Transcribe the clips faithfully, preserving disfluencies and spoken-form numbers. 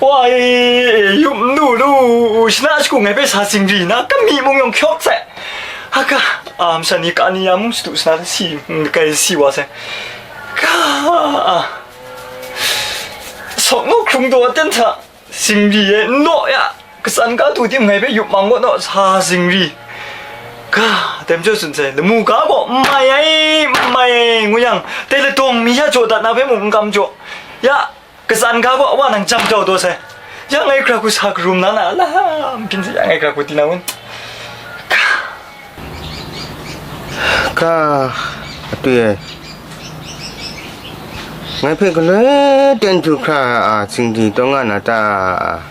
Wai, yup n lu lu, shana shagu ngai hpe sa zingri na, kami mung yawng hkyawk sai. Aga, a, masha ni ka ni ya mung shadu shana si, mm, kai si wa sai. Ga, a, sawk nu hkrung daw ten hta, zingri e, n naw ya, katsan ka tu tim ngai hpe yup mang kaw naw, sa zingri. Ga, tem jaw tsun sai, lamu ga gaw n mai ai, n mai ai, ngu yang, dai ladawng mi sha jaw dat na hpe mung n kam jaw. Ya, Katsan ga gaw, wa nang jam jau taw sai. Ya ngai hkra hku sa karum na na, lam byin sa, ya ngai hkra hku tinang un. Ka, atui e. Ngai hpe galoi ten du hkra a, zingri taw nga na ta?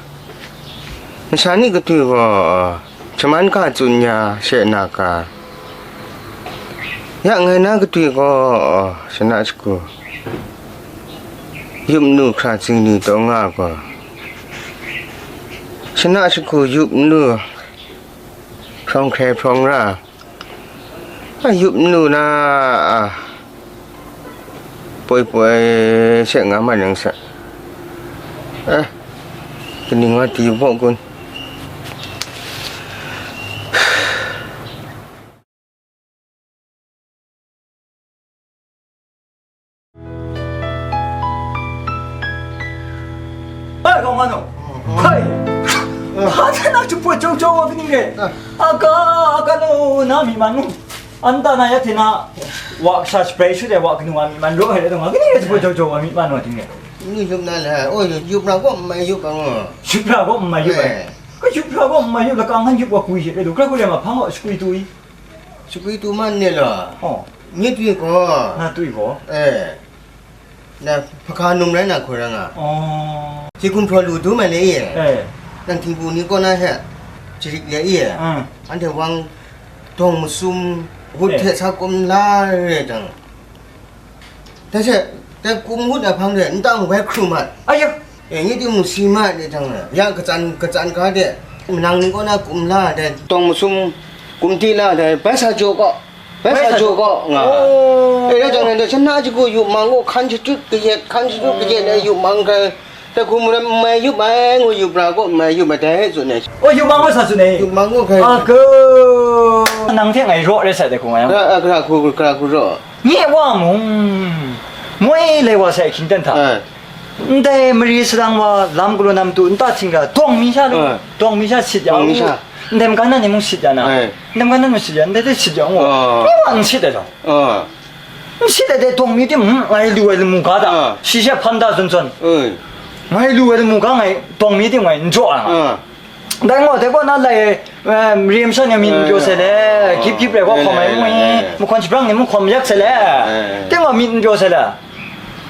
Masha ni katui gaw, shaman ga tsun ya she na ka? Ya ngai na katui gaw, shana shagu yup nu hkra zingri taw nga gaw, shana shagu yup nu hprawng hkrai hprawng ra, a yup nu na, a, poi poi she nga ma nang sa. Eh, kaning wa di baw kun. Ai, kaw nga nu. Hai. Hpa hte na jumhpawt jau jau wa kaning re? Aga, aga lo, na myi man nu. An ta na ya hte na, wa kasha shabai shut ai wa kanu wa myi man raw ai rai taw nga, kaning re jumhpawt jau jau wa myi man wa ting re? Ni yup na le, o, yup ra gaw n mai yup ai ngu. Yup ra gaw n mai yup ai. Eh. Ka yup ra gaw n mai yup, laka ngan yup wa gwi hte rai lu, hkrai hkrai lam a hpang gaw shakwi tu i. Shakwi tu man ni law. Oh. Nye tui gaw. Na tui gaw. Eh. Na hpaka num rai na hkoi ra nga. Oh. Hti gumhpraw lu dum ai le i. Eh. Nang htingbu ni kaw na hte jarik le i. Mm. Anhte wang dawng masum, ngut Eh. hte sa kum la re jang. Dai hte, dai kum ngut ai hpang de, nta mung bai hkrum ai. Aya! E, nye ting mung si ma ai ni jang, ya katsan, katsan ga de, manang ni kaw na kum la ai dai, dawng masum, kum ti la ai dai, bai sa jaw gaw, bai sa jaw gaw, nga. Oh. E, dai jang, dai, shana shagu yup mang gaw, hkan shachyut kayat, hkan shachyut kayat, dai yup mang hkrai, dai hkum rai n mai yup ai, ngu yup ra gaw, n mai yup ai, dai tsun ai. Oh, yup mang gaw sa tsun ai. Yup mang gaw hkrai. A, ko. Nang hte ngai raw rai sai dai hku nga yang. Gara, a, gara hku, gara hku raw. Nye wa mung, moi lai wa sai hkying ten hta. Eh. Ndai mari salang wa lam galaw nam tu nta htingra, dawng mi sha lu, Eh. dawng mi sha sit ya Dawng mi u. Sha. Ndai magan na ni mung sit ya na. Eh. Ndai magan na mung sit ya, ndai de sit ya ngu. Oh. Nye wa n sit ai taw. Oh. N sit ai de dawng mi tim, hmm, ngai lu ai lamu ga da. Ah. Shi she hpan da zawn zawn. Eh. Ngai lu ai lamu ga ngai dawng mi tim ngai n jaw ai nga. Ah. Dai gaw, dai gaw na lai, eh, mari masha ni myit n pyaw sai le, ah, hkyip hkyip rai gaw hkawm ai mu i, eh, eh, eh, mahkawn shabrang ni mung hkawm yak sai le, eh, eh, dai gaw myit n pyaw sai le.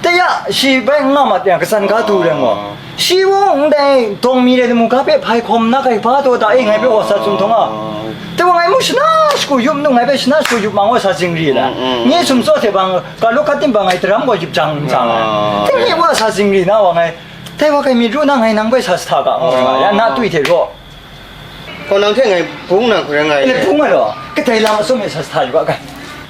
Dai ya, shi bai n nga mat yang, katsan ga du rai gaw. Ah. Shi gaw ndai dawng mi rai lamu ga hpe hpai hkawm na kai hpa taw da e, ngai hpe wa sa tsun htawng a. Ah. Dai gaw ngai mu shana shagu yup nu, ngai hpe shana shagu yup mang wa sa zingri le. Mm, mm. Nye sumtsaw hte bang, ga lawk ga tim bang ngai daram gaw yup jang n jang ai. Ah. Dai nye wa sa zingri na wa ngai. Dai wa kai myit ru na ngai nang bai sa sa hta ga, ngu ai nga, ya na tui hte raw. Kaw nang hte ngai bung na hkoi rai nga ai. Ele bung ai law, kadai lam atsawm e sa sa hta yu ga kai.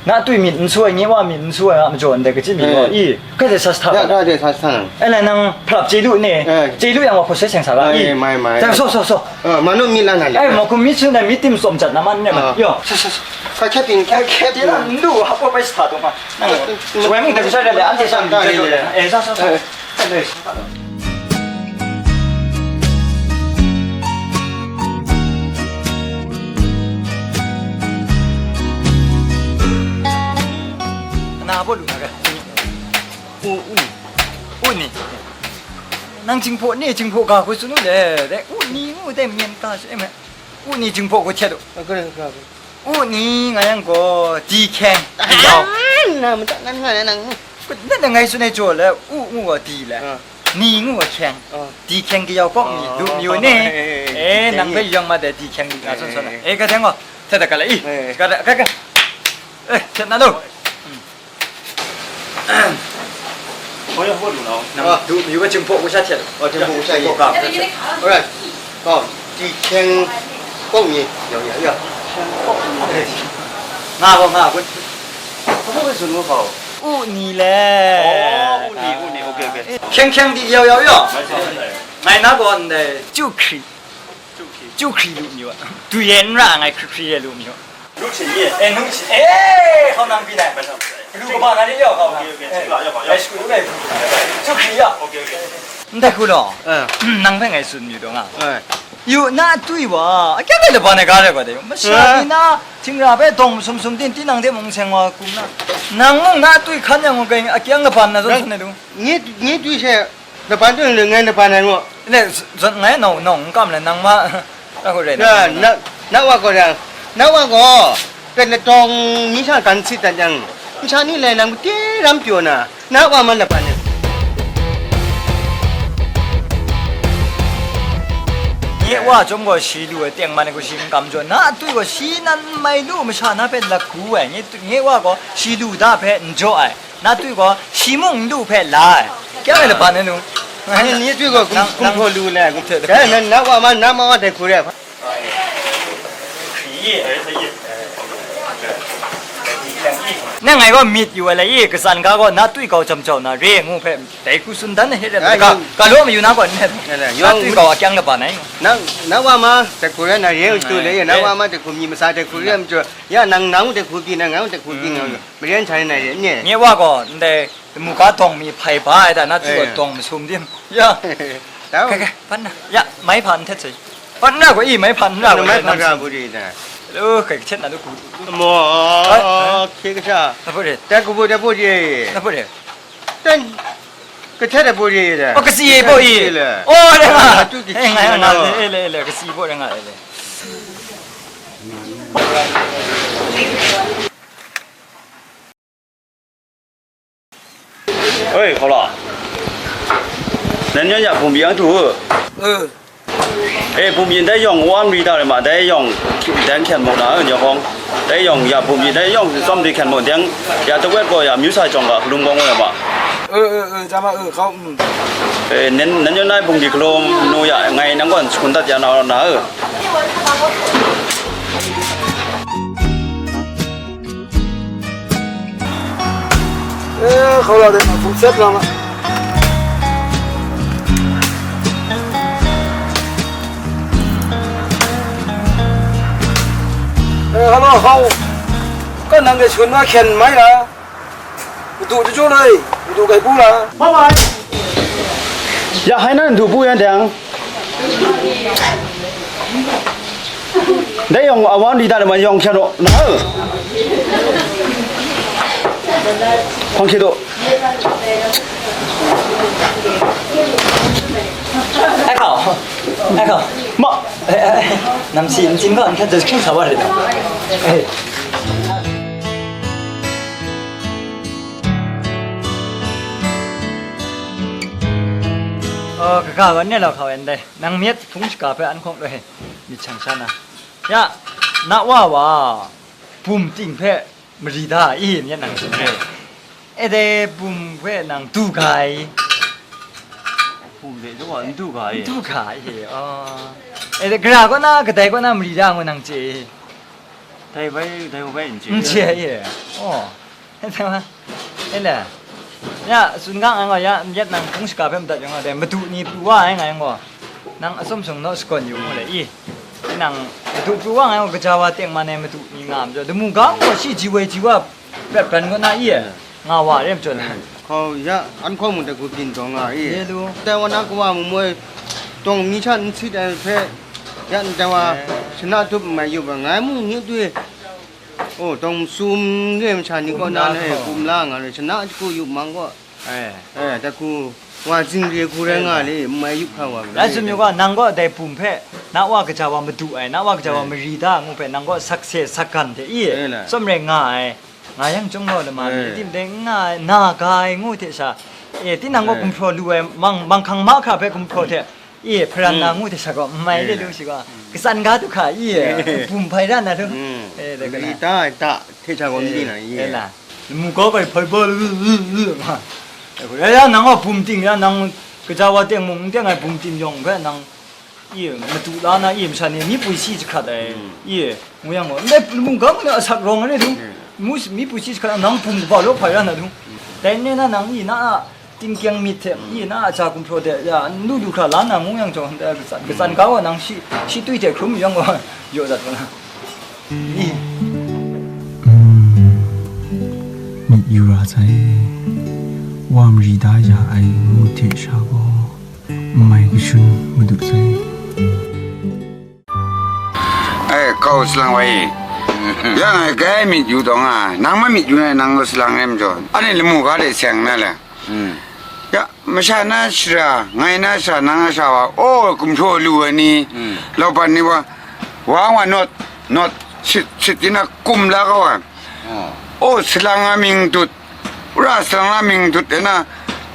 Na tui myit n su ai, nye wa myit n su ai a majaw ndai kaji myit gaw, eh, i, kai de sa sa hta ga. Ya, kai de sa sa hta nang. Ele nang hprap chye lu ne, eh, chye lu yang wa hpaw sai seng sa ga, eh, i. Mai, mai. Dai, so, so, so. Eh, ma nu myit la na le. Ai, ma hkum myit sun ai myit tim tsawm jat na man ne ma. Ah. Yo, so, so, so. Ka hkyet ting, ka hkyet ting. Hkyet ting na ndu, hap wa bai sa hta dum ma. Nang, eh, wai mung dai sa le, anhte sa myit dai le. Eh, so, so, so. Eh. Na baw lu na ga. U, u ni. U ni. Nang Jinghpaw ni, Jinghpaw ga hku tsun u le. Dai u ni ngu dai myen ta she me. U ni Jinghpaw hku htet u. A, kare, kare. U ni nga yang gaw, di hkyeng, di yau. Ah, na madat nan nga na nang. Ku, na, na ngai tsun ai jaw le, u ngu gaw di le. Ah. Ni ngu gaw hkyeng. Ah. Di hkyeng kayau kawk ni, ah, lu mi u ni. Eh, eh, eh, eh, nang bai yawng mat ai di hkyeng ni nga tsun tsun ai. Eh, eh. Eh, ka deng gaw, htet dat ga le i. Eh. Ka da, ka, ka. Eh, htet na lu. Hmm. Nang du yu ga Jinghpaw hku sha htet. Oh, Jinghpaw hku sha htet. Alright. Oh, di hkyeng kawk ni. Yau, yau, yau. Nga gaw, nga gaw. U ni le. Oh, u ni, u ni. Okay, okay. Hkyeng hkyeng di yau yau yau. Ngai na gaw ndai, chyu hkri, chyu hkri lu mi wa. Dwi e n ra ai, ngai hkri hkri e lu mi wa. Lu hkri ye? E, lu hkri, e, hkau nang pyi dai. Lu kaba na ni yau hkau na. Ok, ok, ok. E, chyu hkri lu dai. Chyu hkri ya. Ok, ok. Ndai hku law. Eh. Nang hpe ngai tsun mi dawng a. Eh. Yu na atwi wa, a kyang ai laba na ga rai wa dai. Masha ni na, htingra hpe dawng masum sum tin, tinang hte mung seng wa kum na. Nang mung na atwi hkan yang u, kai a kyang laban na zawn Nang sun ai du. Ngi, ngi twi she, laban twi le ngai laban ai ngu. Le, z-, zawn ngai nau, nau n kam le, nang ma, ra hku rai Ya, na. na, na wa gaw yang, na wa gaw, pen na tawng mi sha gan sit dat yang, masha ni lai lang mate ram pyaw na, na wa man laban ai. Nye wa chyawm gaw shi lu ai teng man ai gaw shi n kam jaw, na atwi gaw shi nan n mai lu masha na hpe lagu ai, nye, nye wa gaw shi lu da hpe n jaw ai. Na twi gaw shi mung n lu hpe la ai. Kyang e laban ai nu. Ni, ni twi gaw kum, Nang, kum nang hkaw lu le, kum hte. Dai nan na wa ma, na ma wa dai hku re. Nang ngai gaw myit yu ai le i, katsan ga gaw na twi kau jam jau na re ngu hpe, dai hku tsun dan na hte, Ai, ka, yung. Ka law mayu na gaw n hte. Ya, ya, Na yung. Twi kau a kyang laban ai. Na, na wa ma dai hku re na re, Hmm, tu le, ai, na eh. Wa ma dai hku mi masa dai hku re, Hmm. Majaw, ya, nang, nang dai hku pyi na, ngai dai hku pyi na. Hmm. Maren hta rai na re, nye? Nye wa gaw, ndai, lamu ga dawng mi hpai ba ai da, na tsu gaw Eh. Dawng masum dim. Ya. Tau. Kai, kai, pan na. Ya, mai hpa n htet sai. Pan na gaw, i, mai hpa n ra Nang gaw, mai nang hpa ra sin. Bu di da. Lo, kai, htet na lu ku. Mo, Ai, ai. Hkye kasha. Na bu re. Da ku bu, da bu di. Na bu re. Dan, ka htet da bu di da. Oh, kasi ye bo i. Kasi le. Oh, da nga. Ah, tu ki Eh, ngai, si ngai, na. Eh, le, le, kasi bo, da nga, eh, le. Oi, hkau la. Nan yan ya bum yang tu. Eh, bum yin dai yawng wan ri da le ma, dai yawng dan hkyen mu na, nyawk hawng. Dai yawng ya bum yin dai yawng tsawm di hkyen mu, deng ya tawet gaw ya myu sa jawng ga hkalum kawng wa ma. Eh, eh, eh, jama, eh, hkau, mm. Eh, nan, nan yan nai bum di hkalum nu ya, ngai nang gaw n shakun dat ya na, na, eh. Eh, hkau la de, ma, hpung sep la ma. Eh, hello, hkau. Ka nang ke shun wa hkyen mai la? Madu jahku lai, madu kai bu la? Bye bye. Ya hai nan du bu yan dang. Dai yawng a wan di da ma yawng hkyan ro na. Hpang hkye do. Ai hkau. Ai hkau. Ma. Ai, ai, ai. Nam si, nam si n hkau, n hkau, just hkring sa wa re. Ai. Oh, kaga gaw n lau hkau ai ndai. Nang myit hpung shaga hpe an hkawng loi myit shang sha na. Ya, na wa wa, bum ting hpe mari da i, myit nang tsun ai. E dai bum hpe nang du ga ai. Bum hpe du wa n du ga ai. N du ga ai, oh. E dai gara kaw na, kadai kaw na mari da ngu nang chye i. Dai bai, dai bai n chye. N chye i. Oh. Ele. Ya, tsun ga ngai gaw, ya, myit nang hpung shaga hpe madat yang gaw, dai madu ni pru wa ai nga yang gaw, nang atsawm sung naw shakawn yu mu le i. Nang madu pru wa ngai gaw, gaja wa teng man ai madu ni nga majaw, lamu ga gaw shi ji woi ji wa prat pran kaw na i, nga wa re majaw na. Hkau ya, an hkawng mung dai hku byin taw nga i. Ye lu. Dai wa na kawa mumoi, tawng mi sha n sit ai hpe, ya, dai wa, eh, shana tup n mai yup ai, ngai mung ni dwi, Oh, tawng masum re masha ni kaw na le, kumla nga re, shana jahku yup mang gaw. Eh. Eh, jahku, wa zingre hku rai nga le, n mai yup hkra wa. Rai tsun yu ga, nang gaw dai bum hpe, na wa kaja wa madu ai, na wa kaja wa mari da ngu hpe, nang gaw sakse, sakgan hte i, eh, tsawm rai nga ai, nga yang chyawm gaw lama ni, eh, tim dai n nga ai, na ga ai ngu hte sha, eh, tinang gaw, eh, gumhpraw lu ai, mang, manghkang mahkra hpe gumhpraw hte, E, hparan na ngu hte sha gaw, n mai le lu shi gaw, katsan ga du hka, e, bum hpai ra na lu. E, de, Rita ai ta hte sha gaw n di na, e, e, la. Lamu ga bai hpai ba lu, lu, lu, lu, ma. E, ya, ya, nang gaw bum ting ya, nang kaja wa teng mung n teng ai bum ting yawng hpe nang, e, madu la na, e, masha ni mi pwi si jahkrat ai, e, ngu yang gaw, ndai lamu ga ngu na asak rawng ai du, ngu, mi pwi si jahkrat ai, nang bum kaba law hpai ra na du. Dai n re na nang, e, na a, Tingkyang myit hte, i na a ca gumhpraw de, ya, n lu lu hkra la na ngu yang jawng, eh, katsan, katsan ga wa nang shi, shi tui hte hkrum yang wa, yaw dat wa na. I. Mm, myit yu ra sai. Wa mari da ya ai ngu hte sha gaw, n mai kashun madu sai. Ai, kau salang wai. Ya ngai kai myit yu taw nga, nang ma myit yu na, nang salang nem jaw. Ani lamu ga de seng na le. Mm. Ya, masha na shara, ngai na shara, nang na shara wa, o, gumhpraw lu ai ni, mm, lauban ni wa, wa wa not, not, sit, sit tina kum la kau ai. Oh. O, salang a mying dut, wora salang a mying dut ai na,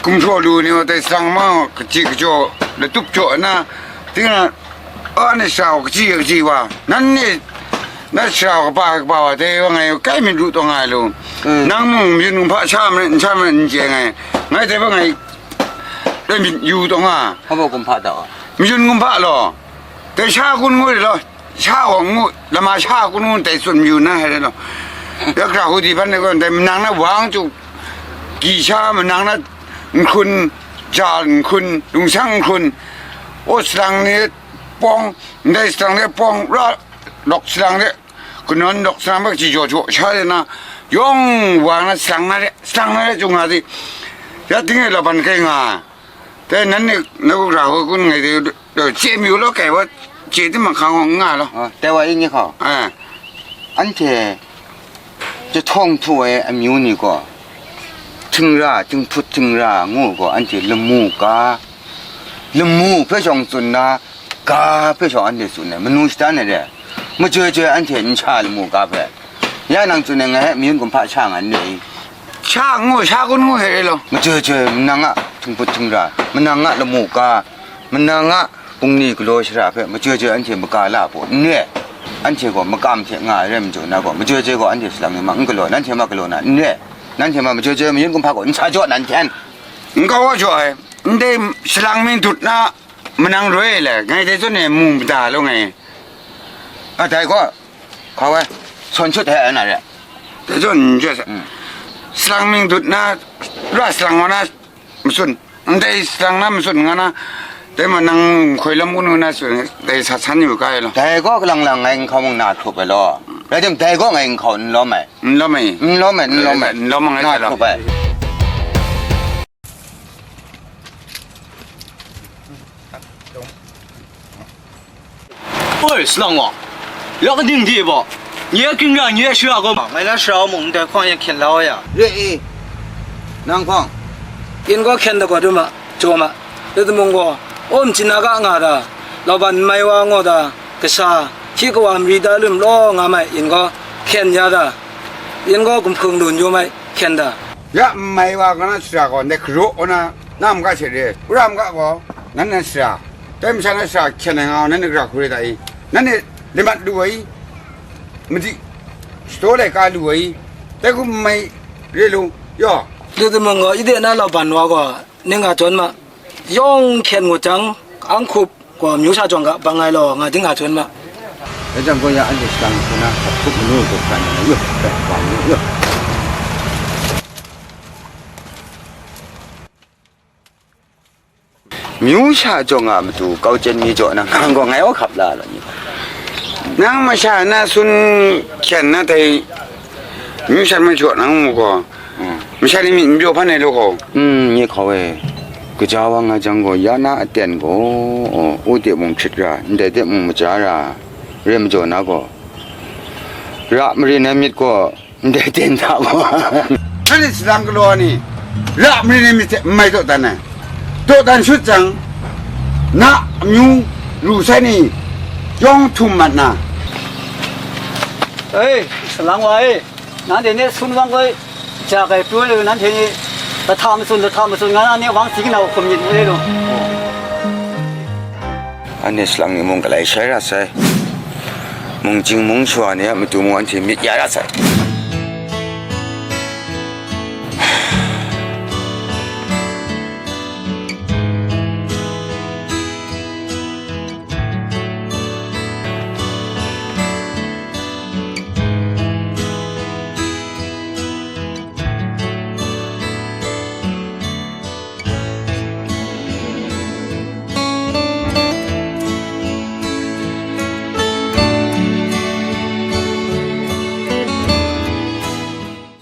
gumhpraw lu ni wa, dai salang ma, kaji kajaw, latup jaw ai na, tinga, Anhte shara wa kaji kaji wa, nanhte na shara wa kaba kaba wa, dai wa ngai kai myit ru taw nga ai lu. Mm. Nang mung mayun kumhpa sha marin, n sha marin n chye ngai. Ngai dai wa ngai dai myit yu taw nga. Hpa baw kumhpa ta wa? Mayun kumhpa law. Dai sha kun ngu re law. Sha wa ngu, lama sha kun ngu dai tsun mayu na hai re law. Ya hkra hu di hpan de gaw, dai manang na wang chyu, gyi sha manang na nhkrun, ja nhkrun, lungsang nhkrun, o salang ni pawng, ndai salang de pawng ra, lawk salang de, kanawn lawk salang hpe kaji jaw jaw sha de na, yawng wa na salang na de, salang na de, chyum nga di, ya ting e laban kai nga, dai nan ni na gu ra hkoi kun ngai de, chye mi u law, kai wa, chye tim mahkang wa n nga law. Ah, dai wa i ni hkau. Eh. Anhte jahtawng htu ai amyu ni gaw, htingra, jinghput htingra ngu gaw, anhte lamu ga, lamu hpe shawng tsun na, ga hpe shawng anhte tsun ai, manu shadan ai re, majoi joi anhte n sha lamu ga hpe, ya nang tsun ai, ngai hpe mayun kumhpa sha nga n re i? Sha ngu, sha kun ngu hpe re law. Majoi joi, manang a htinghput htingra, manang a lamu ga, manang a bungli galaw shara hpe majoi joi anhte maga la put n re. Anhte gaw makam hte nga ai rai majaw na gaw, majoi joi gaw anhte salang ni ma n galaw, nanhte ma galaw na n re. Nanhte ma majoi joi mayun kumhpa gaw n sa jaw nan hten. N kau wa jaw ai, ndai salang mi dut na manang roi le, ngai dai zawn e mu mada law ngai. A dai gaw, hkau ai, sawn shut ai na re. Dai zawn n jaw sa. Mm. Salang mi dut na, ra salang wa na, matsun, ndai salang na matsun nga na, dai ma nang hkoi lam kun na tsun, dai sa san yu kai law. Dai gaw kalang lang ngai n hkau mung na hkrup ai law. Rai tim, dai gaw ngai n hkau n lawm ai. N lawm ai. N lawm ai, n lawm ai. Eh, n lawm ai, na hkrup ai. Oi, salang wa, ya kaning de ba? Nye a king ra, nye a shara gaw ma? Ngai na shara wa mung ndai hkawng yan hkyen la wa ya. Re e, nang hkawng. Yin gaw hkyen da gaw dum a, jaw ma. Dai timung gaw, aw, machyin na ga nga da, lauban n mai wa ngaw da, kasha, hti kawa mari da lum law nga mai, yin gaw hkyen ya da, yin gaw gumhpung lu n yu mai, hkyen da. Ya n mai wa gaw na shara gaw, ndai garaw wa na, na maga hte re, wora maga gaw, nan na shara. Dai masha na shara hkyen ai nga, nanhte gara hkru re ta i? Nanhte lamat lu ai i? Madi shadaw laika lu ai i? Dai hku n mai re lu, yaw. Dai timung gaw, ide na lauban wa gaw, ning a tawn ma, yawng hkyen ngut jang, ang hkup gaw, amyu sha jawng ga bang ai law, nga ding a tawn ma. Dai jang gaw, ya anhte shadang hku na, hkup manu hkup hkran ai, yaw, hkran wa manu, yaw. Myu sha jawng a matu kau chyen mi jaw nang, nang gaw ngai wa hkap la law ni. Nang masha na sun hkyen na dai myu sha majaw nang mu gaw, mm, masha ni myit n pyaw hpan ai law gaw. Mm, nye hkau e, kaja wa nga jang gaw, ya na aten gaw, o, u de mung hkrit ra, ndai de mung maja ra, re majaw na gaw, ra marin ai myit gaw, ndai ten hta gaw. Nanhte salang galaw ni, ra marin ai myit hte n mai dawdan ai. Dawdan shut jang, na amyu ru sai ni yawng htum mat na. E, salang wa e, nanhte ne sun wang koi ja kai pru ai, nanhte ni lahta matsun, lahta matsun nga na, ne wang si kina hkum myit mu e lu. Anhte salang ni mung galai shai ra sai. Mung jing mung shawa ni a matu mung anhte myit ya ra sai.